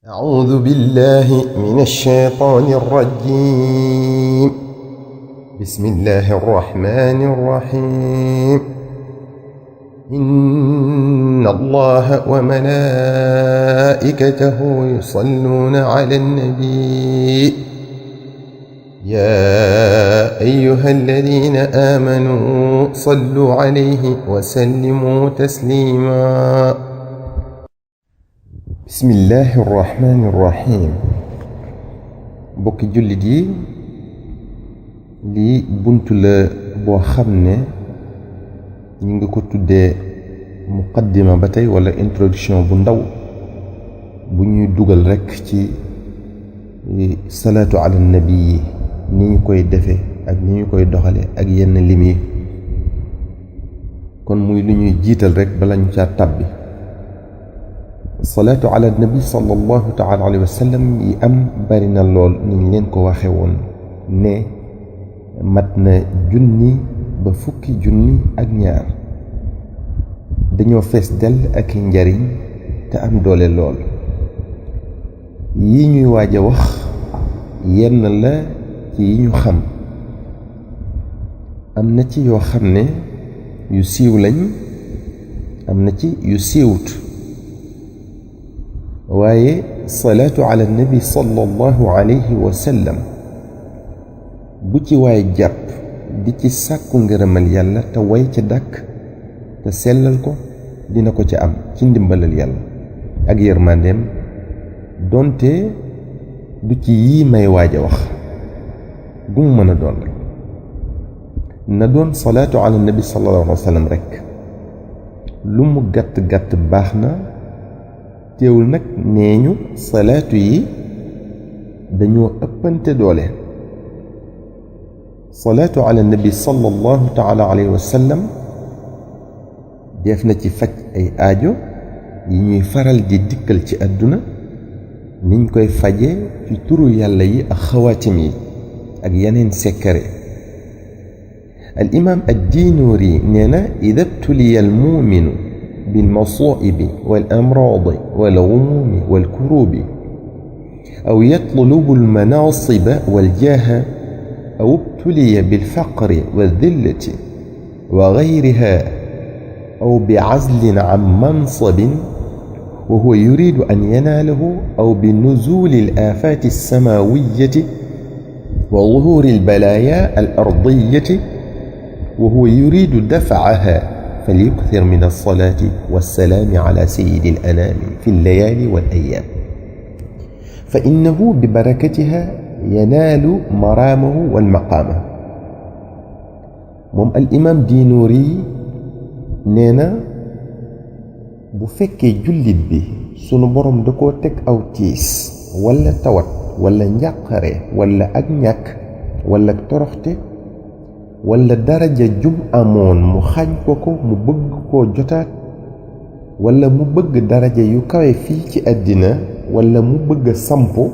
أعوذ بالله من الشيطان الرجيم. بسم الله الرحمن الرحيم. إن الله وملائكته يصلون على النبي يا أيها الذين آمنوا صلوا عليه وسلموا تسليما. bismillahi irrahmani irrahim. bokki jullit yi lii buntu la boo xam ne ñu ngi ko tuddee muqaddima ba tey wala introduction bu ndaw bu ñuy dugal rekk ci salaatu ala nabi yi ni ñu koy defee ak ni ñu koy doxale ak yenn lim yi kon muy lu ñuy jiital rekk bala ñu caa tàbbi. salaatu ala nabi sallallahu taala alayhi wa sallam yi am bari na lool ni ñu leen ko waxe woon ne mat na junni ba fukki junni ak ñaar dañoo fees dell ak njariñ te am doole lool. yi ñuy waaj a wax yenn la ci yi ñu xam, am na ci yoo xam ne yu siiw lañ, am na ci yu siiwut. waaye salaatu ala nabi sallallahu alayhi wa sallam bu ci waay jàpp di ci sàkku ngërëmal yàlla te way ca dàkk te sellal ko dina ko ca am ci ndimbalal yàlla ak yërmandeem, doonte du ci yii may waaj a wax. bu mu mën a doon rek na doon salaatu ala nabi sallallahu alayhi wa sallam rek. lu mu gàtt-gàtt baax na. teewul nag nee ñu salaatu yi dañoo ëppante doole. salaatu ala nabi sallallahu taala alayhi wa sallam def na ci faj ay aajo yi ñuy faral di dikkal ci àdduna niñ koy faje ci turu yàlla yi ak xawaatim yi ak yeneen sekkare. al imam ad-Dinuuri nee na ida btuliya al muuminu بالمصائب والأمراض والغموم والكروب أو يطلب المناصب والجاه أو ابتلي بالفقر والذلة وغيرها أو بعزل عن منصب وهو يريد أن يناله أو بنزول الآفات السماوية وظهور البلايا الأرضية وهو يريد دفعها فليكثر من الصلاة والسلام على سيد الأنام في الليالي والأيام فإنه ببركتها ينال مرامه والمقامه. moom al imam Dinuuri nee na bu fekkee jullit bi sunu borom da koo teg aw tiis walla tawat walla njàqare walla ak ñàkk walla toroxte walla daraja jum amoon mu xañ ko mu bëgg koo jotaat, walla mu bëgg daraja yu kawe fii ci àddina, walla mu bëgg sampu,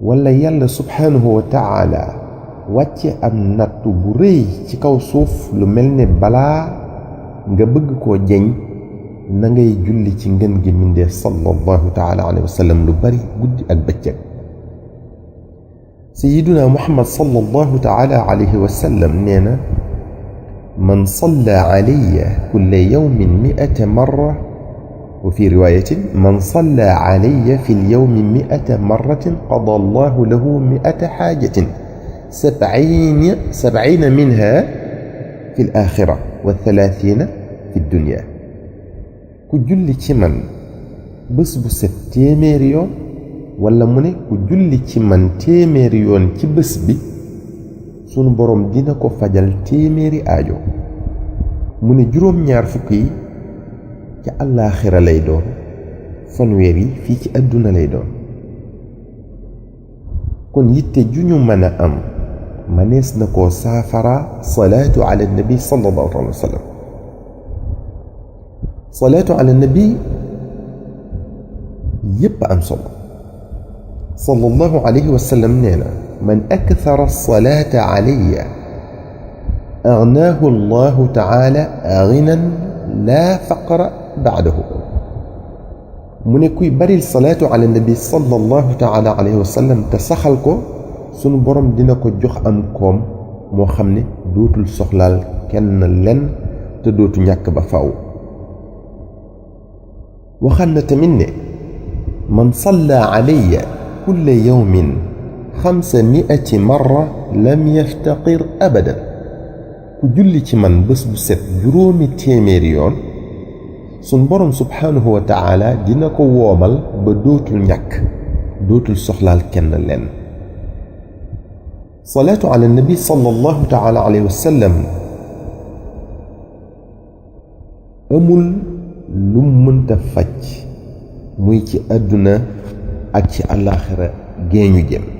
walla yàlla subhaanahu wa taala wàcce am nattu bu rëy ci kaw suuf lu mel ne balaa nga bëgg koo jeñ, na ngay julli ci ngën gi mbindeef sallallahu taala alayhi wa sallam lu bari guddi ak bëccëg. سيدنا محمد صلى الله تعالى عليه وسلم نينا من صلى علي كل يوم 100 مرة، وفي رواية من صلى علي في اليوم 100 مرة قضى الله له 100 حاجة 70 منها في الآخرة و30 في الدنيا. كجل من بس تيميريو walla mu ne ku julli ci man téeméeri yoon ci bés bi sunu boroom dina ko fajal téeméeri aajo. mu ne juróom-ñaar fukk yi ca àllaaxira lay doon, fanweer yi fii ci àdduna lay doon. kon yitte ju ñu mën a am manees na koo saafara salaatu ala nabi sallallahu alayhi wa sallam. salaatu ala nabi yépp am solo. sallallahu alayhi wa sallam nee na man akthara as-salaata alayya aghnaahu allahu taala ghinan laa faqra ba'dahu. mu ne kuy baril salaatu ala nabi sallallahu taala alayhi wa sallam te saxal ko sunu borom dina ko jox am koom moo xam ne dootul soxlaal kenn lenn te dootu ñàkk ba faw waxal na tamit ne man salla alayya kulla yawmin 500 marra lam yaftaqir abadan ku julli ci man bés bu set juróomi téeméeri yoon sun borom subhaanahu wa taala dina ko woomal ba dootul ñàkk dootul soxlaal kenn lenn salaatu ala nabi sallallahu taala alayhi wa sallam amul lu mënta faj muy ci àdduna ak ci àllaaxira géeñu jëm